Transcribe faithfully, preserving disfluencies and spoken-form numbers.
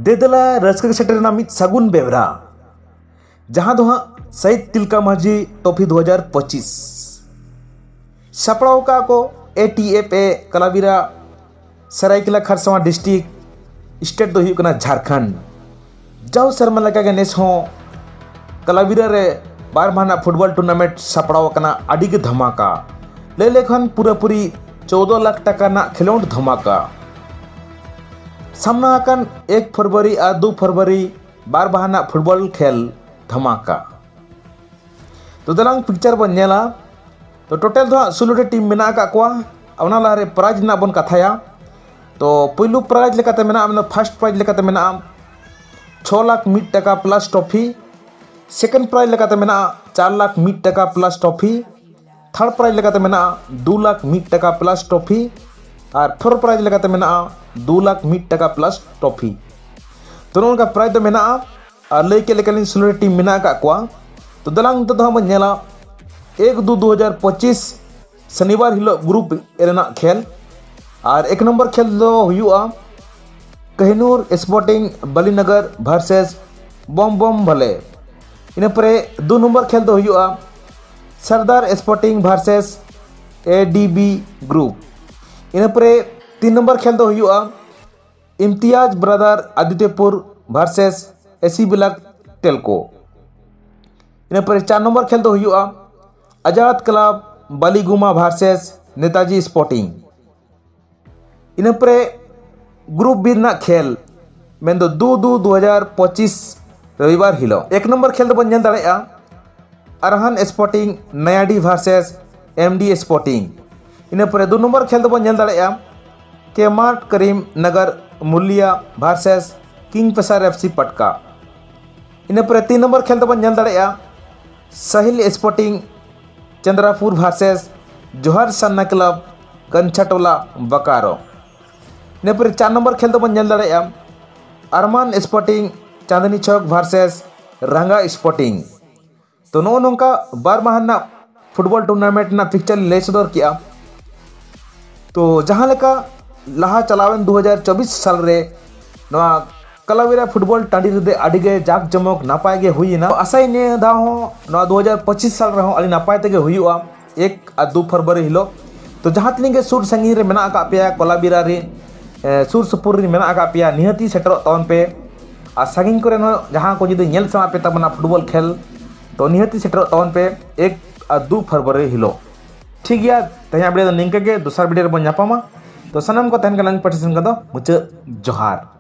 ᱫᱮᱫᱮᱞᱟ ᱨᱟᱹᱥᱠᱟᱹ ᱥᱮᱴᱮᱨ ᱨᱮᱱᱟᱜ ᱢᱤᱫ ᱥᱟᱹᱜᱩᱱ ᱵᱮᱣᱨᱟ, ᱡᱟᱦᱟᱸ ᱫᱚ ᱦᱟᱸᱜ ᱥᱟᱹᱦᱤᱫ ᱛᱤᱞᱠᱟ ᱢᱟᱹᱡᱷᱤ ᱴᱨᱚᱯᱷᱤ ᱫᱩ ᱦᱟᱡᱟᱨ ᱯᱚᱸᱪᱤᱥ ᱥᱟᱯᱲᱟᱣ ᱟᱠᱟᱫ ᱠᱚ A T F A Kalabira, Saraikela Kharsawan district. State ᱫᱚ ᱦᱩᱭᱩᱜ ᱠᱟᱱᱟ ᱡᱷᱟᱲᱠᱷᱚᱸᱰ᱾ ᱡᱟᱣ ᱥᱮᱨᱢᱟ ᱞᱮᱠᱟᱜᱮ ᱱᱮᱥ ᱦᱚᱸ ᱠᱟᱞᱟᱵᱤᱨᱟ ᱨᱮ ᱵᱟᱨ ᱢᱟᱦᱟ ᱨᱮᱱᱟᱜ ᱯᱷᱩᱴᱵᱚᱞ ᱴᱩᱨᱱᱟᱢᱮᱱᱴ ᱥᱟᱯᱲᱟᱣ ᱟᱠᱟᱱᱟ᱾ ᱟᱹᱰᱤ ᱜᱮ ᱫᱷᱟᱢᱟᱠᱟ, ᱞᱟᱹᱭ ᱞᱮᱠᱷᱟᱱ ᱯᱩᱨᱟᱹᱯᱩᱨᱤ ᱪᱳᱫᱚ ᱞᱟᱠᱷ ᱴᱟᱠᱟ ᱨᱮᱱᱟᱜ ᱠᱷᱮᱞᱳᱰ ᱫᱷᱟᱢᱟᱠᱟ᱾ ᱥᱟᱢᱱᱟ ᱟᱠᱟᱱ ᱮᱠ ᱯᱷᱮᱵᱽᱨᱩᱣᱟᱨᱤ ᱟᱨ ᱫᱩ ᱯᱷᱮᱵᱽᱨᱩᱣᱟᱨᱤ ᱵᱟᱨ ᱢᱟᱦᱟ ᱨᱮᱱᱟᱜ ᱯᱷᱩᱴᱵᱚᱞ ᱠᱷᱮᱞ ᱫᱷᱟᱢᱟᱠᱟ᱾ ᱛᱚ ᱫᱮᱞᱟᱝ ᱯᱤᱠᱪᱟᱨ ᱵᱚᱱ ᱧᱮᱞᱟ᱾ ᱛᱚ ᱴᱳᱴᱟᱞ ᱫᱚ ᱦᱟᱸᱜ ᱥᱳᱞᱳ ᱴᱤ ᱴᱤᱢ ᱢᱮᱱᱟᱜ ᱟᱠᱟᱫ ᱠᱚᱣᱟ᱾ ᱚᱱᱟ ᱞᱟᱦᱟᱨᱮ ᱯᱨᱟᱭᱤᱡᱽ ᱨᱮᱱᱟᱜ ᱵᱚᱱ ᱠᱟᱛᱷᱟᱭᱟ᱾ ᱛᱚ ᱯᱩᱭᱞᱩ ᱯᱨᱟᱭᱤᱡᱽ ᱞᱮᱠᱟᱛᱮ ᱢᱮᱱᱟᱜᱼᱟ, ᱢᱮᱱᱫᱚ ᱯᱷᱟᱨᱥᱴ ᱯᱨᱟᱭᱤᱡᱽ ᱞᱮᱠᱟᱛᱮ ᱢᱮᱱᱟᱜᱼᱟ ᱪᱷᱚ ᱞᱟᱠᱷ ᱢᱤᱫ ᱴᱟᱠᱟ ᱯᱞᱟᱥ ᱴᱨᱚᱯᱷᱤ᱾ ᱥᱮᱠᱮᱱᱰ ᱯᱨᱟᱭᱤᱡᱽ ᱞᱮᱠᱟᱛᱮ ᱢᱮᱱᱟᱜᱼᱟ ᱪᱟᱨ ᱞᱟᱠᱷ ᱢᱤᱫ ᱴᱟᱠᱟ ᱯᱞᱟᱥ ᱴᱨᱚᱯᱷᱤ᱾ ᱛᱷᱟᱨᱰ ᱯᱨᱟᱭᱤᱡᱽ ᱞᱮᱠᱟᱛᱮ ᱢᱮᱱᱟᱜᱼᱟ ᱫᱩ ᱞᱟᱠᱷ ᱢᱤᱫ ᱴᱟᱠᱟ ᱯᱞᱟᱥ ᱴᱨᱚᱯᱷᱤ᱾ ᱟᱨ ᱯᱷᱳᱨᱛᱷ ᱯᱨᱟᱭᱤᱡᱽ ᱞᱮᱠᱟᱛᱮ ᱢᱮᱱᱟᱜᱼᱟ ᱫᱩ ᱞᱟᱠᱷ ᱢᱤᱫ ᱴᱟᱠᱟ ᱯᱞᱟᱥ ᱴᱨᱚᱯᱷᱤ᱾ ᱛᱚ ᱱᱚᱜᱼᱚ ᱱᱚᱝᱠᱟ ᱯᱨᱟᱭᱤᱡᱽ ᱫᱚ ᱢᱮᱱᱟᱜᱼᱟ᱾ ᱟᱨ ᱞᱟᱹᱭ ᱠᱮᱫ ᱞᱮᱠᱟᱞᱤᱧ ᱥᱳᱞᱳ ᱴᱤᱢ ᱢᱮᱱᱟᱜ ᱟᱠᱟᱫ ᱠᱚᱣᱟ᱾ ᱛᱚ ᱫᱮᱞᱟᱝ ᱱᱤᱛᱚᱜ ᱫᱚ ᱦᱟᱸᱜ ᱵᱚᱱ ᱧᱮᱞᱟ ᱮᱠ ᱫᱩ ᱫᱩ ᱦᱟᱡᱟᱨ ᱯᱚᱸᱪᱤᱥ ᱥᱚᱱᱤᱵᱟᱨ ᱦᱤᱞᱳᱜ ᱜᱨᱩᱯ ᱮ ᱨᱮᱱᱟᱜ ᱠᱷᱮᱞ᱾ ᱟᱨ ᱮᱠ ᱱᱚᱢᱵᱚᱨ ᱠᱷᱮᱞ ᱫᱚ ᱦᱩᱭᱩᱜᱼᱟ ᱠᱟᱹᱦᱤᱱᱩᱨ ᱥᱯᱳᱨᱴᱤᱝ ᱵᱟᱞᱤᱱᱚᱜᱚᱨ ᱵᱷᱟᱨᱥᱮᱥ ᱵᱚᱢ ᱵᱚᱢ ᱵᱷᱟᱞᱮ᱾ ᱤᱱᱟᱹ ᱯᱚᱨᱮ ᱫᱩ ᱱᱚᱢᱵᱚᱨ ᱠᱷᱮᱞ ᱫᱚ ᱦᱩᱭᱩᱜᱼᱟ Sardar sporting versus A D B group. ᱤᱱᱟᱹ ᱯᱚᱨᱮ ᱛᱤᱱ ᱱᱚᱢᱵᱚᱨ ᱠᱷᱮᱞ ᱫᱚ ᱦᱩᱭᱩᱜᱼᱟ ᱤᱢᱛᱤᱭᱟᱡᱽ ᱵᱨᱟᱫᱟᱨ ᱟᱫᱤᱛᱭᱚᱯᱩᱨ ᱵᱷᱟᱨᱥᱮᱥ ᱮᱥᱤ ᱵᱞᱟᱠ ᱴᱮᱞᱠᱳ᱾ ᱤᱱᱟᱹ ᱯᱚᱨᱮ ᱪᱟᱨ ᱱᱚᱢᱵᱚᱨ ᱠᱷᱮᱞ ᱫᱚ ᱦᱩᱭᱩᱜᱼᱟ Azad club Baliguma versus Netaji sporting. ᱤᱱᱟᱹ ᱯᱚᱨᱮ ᱜᱨᱩᱯ ᱵᱤ ᱨᱮᱱᱟᱜ ᱠᱷᱮᱞ, ᱢᱮᱱᱫᱚ ᱫᱩ ᱫᱩ ᱫᱩ ᱦᱟᱡᱟᱨ ᱯᱚᱸᱪᱤᱥ ᱨᱚᱵᱤᱵᱟᱨ ᱦᱤᱞᱳᱜ ᱮᱠ ᱱᱚᱢᱵᱚᱨ ᱠᱷᱮᱞ ᱫᱚᱵᱚᱱ ᱧᱮᱞ ᱫᱟᱲᱮᱭᱟᱜᱼᱟ ᱟᱨᱦᱟᱱ ᱥᱯᱳᱨᱴᱤᱝ ᱱᱟᱭᱟᱰᱤ ᱵᱷᱟᱨᱥᱮᱥ ᱮᱢ ᱰᱤ ᱥᱯᱳᱨᱴᱤᱝ᱾ ᱤᱱᱟᱹ ᱯᱚᱨᱮ ᱫᱩ ᱱᱚᱢᱵᱚᱨ ᱠᱷᱮᱞ ᱫᱚᱵᱚᱱ ᱧᱮᱞ ᱫᱟᱲᱮᱭᱟᱜᱼᱟ ᱠᱮ ᱢᱟᱨᱴ ᱠᱚᱨᱤᱢ ᱱᱚᱜᱚᱨ ᱢᱩᱞᱤᱭᱟ ᱵᱷᱟᱨᱥᱮᱥ ᱠᱤᱝ ᱯᱷᱤᱥᱟᱨ ᱮᱯᱷ ᱥᱤ ᱯᱟᱴᱠᱟ᱾ ᱤᱱᱟᱹ ᱯᱚᱨᱮ ᱛᱤᱱ ᱱᱚᱢᱵᱚᱨ ᱠᱷᱮᱞ ᱫᱚᱵᱚᱱ ᱧᱮᱞ ᱫᱟᱲᱮᱭᱟᱜᱼᱟ Sahil sporting ᱪᱚᱱᱫᱨᱟᱯᱩᱨ versus ᱡᱳᱦᱟᱨ ᱥᱟᱱᱱᱟ club ᱠᱟᱱᱪᱷᱟᱴᱳᱞᱟ Bokaro. ᱤᱱᱟᱹ ᱯᱚᱨᱮ ᱪᱟᱨ ᱱᱚᱢᱵᱚᱨ ᱠᱷᱮᱞ ᱫᱚᱵᱚᱱ ᱧᱮᱞ ᱫᱟᱲᱮᱭᱟᱜᱼᱟ ᱟᱨᱢᱟᱱ ᱥᱯᱳᱨᱴᱤᱝ ᱪᱟᱸᱫᱽᱱᱤ ᱪᱷᱚᱠ ᱵᱷᱟᱨᱥᱮᱥ ᱨᱟᱝᱜᱟ ᱥᱯᱳᱨᱴᱤᱝ᱾ ᱛᱚ ᱱᱚᱜᱼᱚ ᱱᱚᱝᱠᱟ ᱵᱟᱨ ᱢᱟᱦᱟ ᱨᱮᱱᱟᱜ ᱯᱷᱩᱴᱵᱚᱞ ᱴᱩᱨᱱᱟᱢᱮᱱᱴ ᱨᱮᱱᱟᱜ ᱯᱤᱠᱪᱟᱨ ᱞᱤᱧ ᱞᱟᱹᱭ ᱥᱚᱫᱚᱨ ᱠᱮᱜᱼᱟ᱾ ᱛᱚ ᱡᱟᱦᱟᱸ ᱞᱮᱠᱟ ᱞᱟᱦᱟ ᱪᱟᱞᱟᱣᱮᱱ ᱫᱩ ᱦᱟᱡᱟᱨ ᱪᱚᱵᱵᱤᱥ ᱥᱟᱞ ᱨᱮ ᱱᱚᱣᱟ ᱠᱟᱞᱟᱵᱤᱨᱟ ᱯᱷᱩᱴᱵᱚᱞ ᱴᱟᱺᱰᱤ ᱨᱮᱫᱚ ᱟᱹᱰᱤ ᱜᱮ ᱡᱟᱠ ᱡᱚᱢᱚᱠ ᱱᱟᱯᱟᱭ ᱜᱮ ᱦᱩᱭ ᱮᱱᱟ᱾ ᱟᱥᱟᱭ ᱱᱤᱭᱟᱹ ᱫᱷᱟᱣ ᱦᱚᱸ ᱱᱚᱣᱟ ᱫᱩ ᱦᱟᱡᱟᱨ ᱯᱚᱸᱪᱤᱥ ᱥᱟᱞ ᱨᱮᱦᱚᱸ ᱟᱹᱰᱤ ᱱᱟᱯᱟᱭ ᱛᱮᱜᱮ ᱦᱩᱭᱩᱜᱼᱟ, ᱮᱠ ᱟᱨ ᱫᱩ ᱯᱷᱮᱵᱽᱨᱩᱣᱟᱨᱤ ᱦᱤᱞᱳᱜ᱾ ᱛᱚ ᱡᱟᱦᱟᱸ ᱛᱤᱱᱟᱹᱜ ᱜᱮ ᱥᱩᱨ ᱥᱟᱺᱜᱤᱧ ᱨᱮ ᱢᱮᱱᱟᱜ ᱟᱠᱟᱫ ᱯᱮᱭᱟ, ᱠᱚᱞᱟᱵᱤᱨᱟ ᱨᱮ, ᱮ, ᱥᱩᱨ ᱥᱩᱯᱩᱨ ᱨᱮ ᱢᱮᱱᱟᱜ ᱟᱠᱟᱫ ᱯᱮᱭᱟ, ᱱᱤᱦᱟᱹᱛᱤ ᱥᱮᱴᱮᱨᱚᱜ ᱛᱟᱵᱚᱱ ᱯᱮ᱾ ᱟᱨ ᱥᱟᱺᱜᱤᱧ ᱠᱚᱨᱮ ᱦᱚᱸ ᱡᱟᱦᱟᱸ ᱠᱚ ᱡᱩᱫᱤ ᱧᱮᱞ ᱥᱟᱱᱟ ᱯᱮ ᱛᱟᱵᱚᱱᱟ ᱯᱷᱩᱴᱵᱚᱞ ᱠᱷᱮᱞ, ᱛᱚ ᱱᱤᱦᱟᱹᱛᱤ ᱥᱮᱴᱮᱨᱚᱜ ᱛᱟᱵᱚᱱ ᱯᱮ ᱮᱠ ᱟᱨ ᱫᱩ ᱯᱷᱮᱵᱽᱨᱩᱣᱟᱨᱤ ᱦᱤᱞᱳᱜ᱾ ᱴᱷᱤᱠ ᱜᱮᱭᱟ, ᱛᱮᱦᱮᱧᱟᱜ ᱵᱷᱤᱰᱤᱭᱳ ᱫᱚ ᱱᱤᱝᱠᱟᱹ ᱜᱮ, ᱫᱚᱥᱟᱨ ᱵᱷᱤᱰᱤᱭᱳ ᱨᱮᱵᱚᱱ ᱧᱟᱯᱟᱢᱟ᱾ ᱛᱚ ᱥᱟᱱᱟᱢ ᱠᱚ ᱛᱟᱦᱮᱱ ᱠᱟᱱᱟ ᱯᱟᱹᱴᱤ ᱥᱮᱱ ᱠᱚᱫᱚ ᱢᱩᱪᱟᱹᱫ ᱡᱚᱦᱟᱨ᱾